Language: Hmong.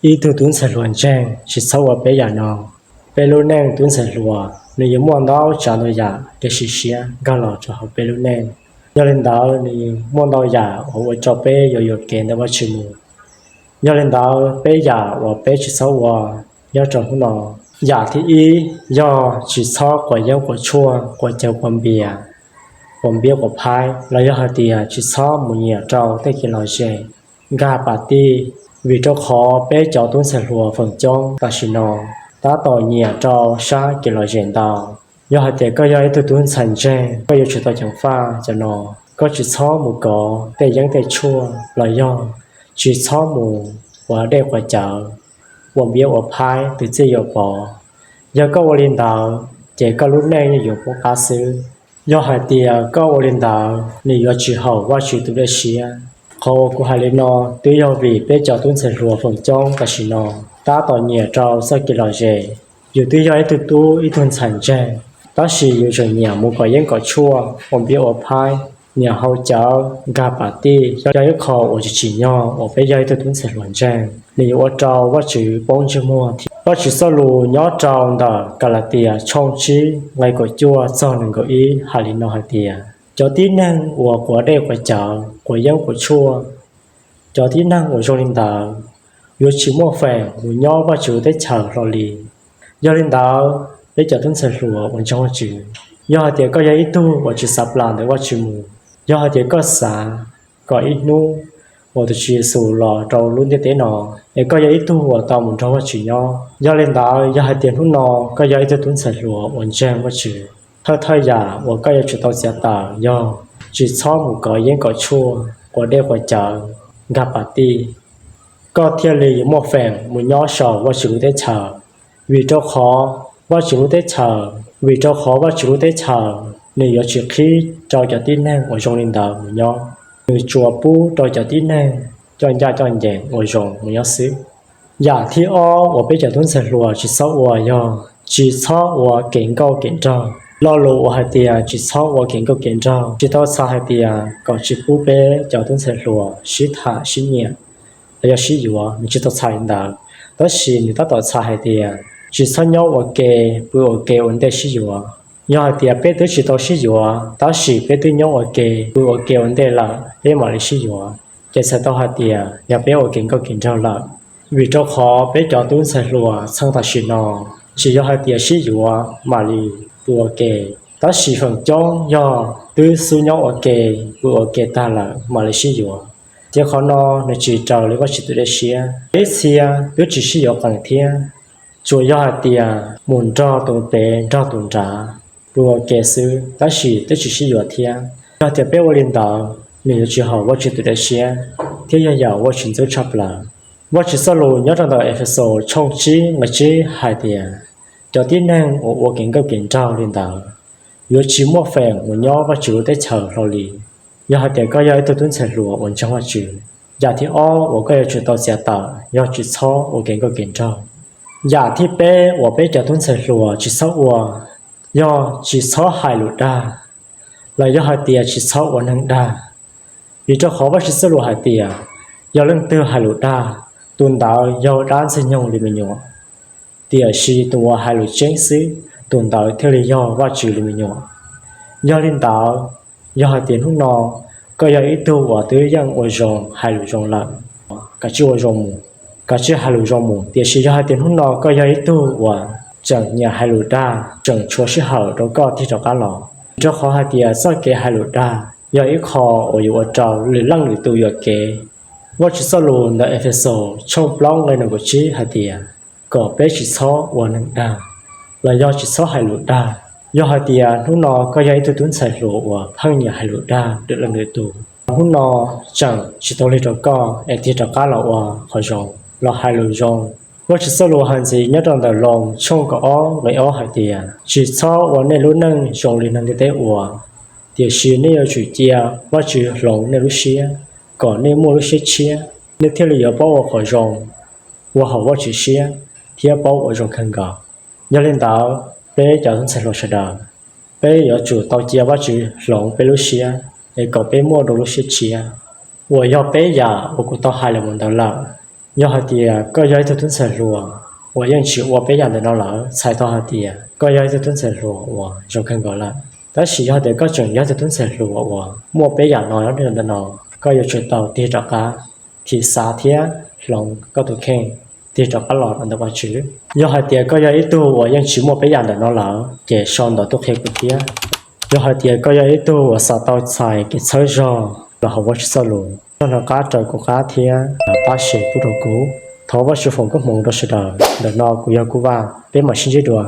Ib tug tub ntxhais hluas ntseeg tsis txhob ua peb yam no. Peb lub neej tub ntxhais hluas nws yuav muaj ntau tsav ntau yam kev sim siab nkag los rau hauv peb lub neej. Yog li ntawd nws muaj ntau yam uas ua rau peb yuav yuam kev ntawm Vajtswv mus. Yog li ntawd peb yam uas peb tsis txhob ua nyob rau hnub no, yam thib ib yog tsis txhob quav yeeb quav tshuaj, quav cawv quav npias, quav npiab quav phaib, los yog hais tias tsis txhob mus nyiam rau tej kev lom zem, nkag pas tij, vim rau qhov peb cov tub ntxhais hluas feem coob tam sim no tab tom nyiam rau sab kev lom zem ntau. Yog hais tias koj yog ib tug tub ntxhais ntseeg, koj yuav tsum tau ceev faj cov no. Koj tsis txhob mus kov tej yeeb tej tshuaj los yog tsis txhob mus quav dej quav cawv, ua npiab ua phaib tus txij yuam pov. Yog koj ua li ntawd ces koj lub neej yeej yuav poob qab xwb. Yog hais tias koj ua li ntawd nws yuav tsis haum Vajtswv tus dej siab. Qhov uas kuv hais li no twb yog vim peb cov tub ntxhais hluas feem coob tam sim no tab tom nyiam rau txoj kev lom zem. Yus twb yog ib tug tub ib tug ntxhais ntseeg, tab sis yus tseem nyiam mus kov yeeb kov tshuaj, ua npiab ua phaib, nyiam haus cawv, nkag pas tij, yog ib qho uas tsis tsim nyog uas peb yog ib tug tub ntxhais hluas ntseeg, nws yuav ua rau Vajtswv poob ntsej muag thiab. Vajtswv txoj lus nyob rau ntawm Kalatias tshooj tsib nqe kaum cuaj txog nees nkaum ib hais li no hais tias, cov tib neeg uas quav dej quav cawv, quav yeeb quav tshuaj, cov tib neeg uas zoo li ntawd yuav tsis muaj feem mus nyob Vajtswv lub teb chaws hlo li. Yog li ntawd, peb cov tub ntxhais hluas uas ntseeg Vajtswv, yog hais tias koj yog ib tug uas tsis xav plam ntawm Vajtswv mus, yog hais tias koj xav kom ib hnub uas tus Tswv Yexus los rau lub ntiaj teb no, es koj yog ib tug uas tau mus nrog Vajtswv nyob, yog li ntawd yog hais tias hnub no koj yog ib tug tub ntxhais hluas uas ntseeg Vajtswv, thawj thawj yam uas koj yuav tsum tau txiav tawm yog tsis txhob mus kov yeeb kov tshuaj, quav dej quav cawv, nkag pas tij, koj thiaj li yuav muaj feem mus nyob saum Vajtswv lub teb chaws. Vim rau qhov Vajtswv lub teb chaws, vim rau qhov Vajtswv lub teb chaws nws yuav tsis qhib rau cov tib neeg uas zoo li ntawd mus nyob, nws tsuas pub rau cov tib neeg coj ncaj coj ncees uas zoo mus nyob xwb. Yam thib ob uas peb cov tub ntxhais hluas tsis txhob ua yog tsis txhob ua kev nkauj kev nraug. Lo lus uas hais tias tsis txhob ua kev nkauj kev nraug tsis tau txhais hais tias kom tsis pub peb cov tub ntxhais hluas sib tham sib nyiam los yog sib yuav, nws tsis tau txhais li ntawd. Tab sis nws tab tom txhais hais tias tsis txhob nyob ua ke, pw ua ke ua ntej sib yuav. Yog hais tias peb twb tsis tau sib yuav tab sis peb twb nyob ua ke, pw ua ke ua ntej lawm peb mam li sib yuav, ces txhais tau hais tias yog peb ua kev nkauj kev nraug lawm. Vim rau qhov peb cov tub ntxhais hluas txheej tam sim no tsis yog hais tias sib yuav mam li pw ua ke, tab sis feem coob yog twb xub nyob ua ke, pw ua ke tag lawm mam li sib yuav, ces qhov no nws tsis raws li Vajtswv tus dej siab. Ib txhia twb tsis sib yuav qees thiab, tsuas yog hais tias mus nrog tus pem nrog tus nrad pw ua ke xwb tab sis twb tsis sib yuav thiab. Yog tias peb ua li ntawd nws yuav tsis haum Vajtswv tus dej siab thiab yog yam uas tsis ntxub tshaj plaws. Vajtswv txoj lus nyob rau ntawm Efexus tshooj tsib nqe tsib hais tias, cov tib neeg uas ua kev nkauj kev nraug li ntawd yuav tsis muaj feem mus nyob Vajtswv lub teb chaws hlo li. Yog hais tias koj yog ib tug tub ntxhais hluas uas ntseeg Vajtswv, yam thib ob uas koj yuav tsum tau txiav tawm yog tsis txhob ua kev nkauj kev nraug. Yam thib peb uas peb cov tub ntxhais hluas tsis txhob ua yog tsis txhob hais lus dag, los yog hais tias tsis txhob ua neeg dag. Vim rau qhov Vajtswv txoj lus hais tias, yog leej twg hais lus dag, tus ntawd yog dab ntxwg nyoog li me nyuam, tiam sis tus uas hais lus tseeb xwb, tus ntawd thiaj li yog Vajtswv li me nyuam. Yog li ntawd, yog hais tias hnub no koj yog ib tug uas twb yeej ua zoo hais lus zoo lawm, kav tsij ua zoo mus, kav tsij hais lus zoo mus. Tiam sis yog hais tias hnub no koj yog ib tug uas tseem nyiam hais lus dag, tseem tshuav sij hawm rau koj tig rov qab los, rau qhov hais tias txoj kev hais lus dag yog ib qho uas yuav ua rau lwm leej lwm tus yuam kev. Vajtswv txoj lus ntawm Efexus tshooj plaub nqe nees nkaum tsib hais tias, kom peb tsis txhob ua neeg dag, los yog tsis txhob hais lus dag. Yog hais tias hnub no koj yog ib tug tub ntxhais hluas uas pheej nyiam hais lus dag lwm leej lwm tus, hnub no tseem tsis tau lig rau koj es tig rov qab los ua qhov zoo, los hais lus zoo. Vajtswv txoj lus hais ntxiv nyob rau ntawm Loos tshooj kaum ob nqe ob hais tias, tsis txhob ua nej lub neej zoo li neeg ntiaj teb ua, tiam sis nej yuav tsum cia Vajtswv hloov nej lub siab, kom nej muaj lub siab tshiab, nej thiaj li yuav paub ua qhov zoo, ua haum Vajtswv siab, thiab paub ua zoo kawg nkaus. Yog li ntawd, peb cov tub ntxhais hluas sawv daws, peb yuav tsum tau cia Vajtswv hloov peb lub siab, es kom peb muaj dua lub siab tshiab, uas yog peb yam uas kuv tau hais los mus ntawd lawm. Yog hais tias koj yog ib tug tub ntxhais hluas uas yeej tsis ua peb yam ntawm no lawm, txhais tau hais tias koj yog ib tug tub ntxhais hluas uas zoo kawg nkaus lawm. Tab sis yog hais tias koj tseem yog ib tug tub ntxhais hluas uas muaj peb yam no nyob ntawm no, koj yuav tsum tau tig rov qab, thim xav thiab hloov koj tus kheej, tig rov qab los ntawm Vajtswv. Yog hais tias koj yog ib tug uas yeej tsis muaj peb yam ntawm no lawm ces sau ntawv tuaj qhia kuv thiab. Yog hais tias koj yog ib tug uas xav tau txhais kev txhawb zog los hauv Vajtswv txoj lus, koj rov qab raws kuv qab thiab pab share pub rau kuv. Thov Vajtswv foom koob hmoov rau sawv daws. Ntawm no kuv yog Kub Vaj, peb mam sib ntsib dua.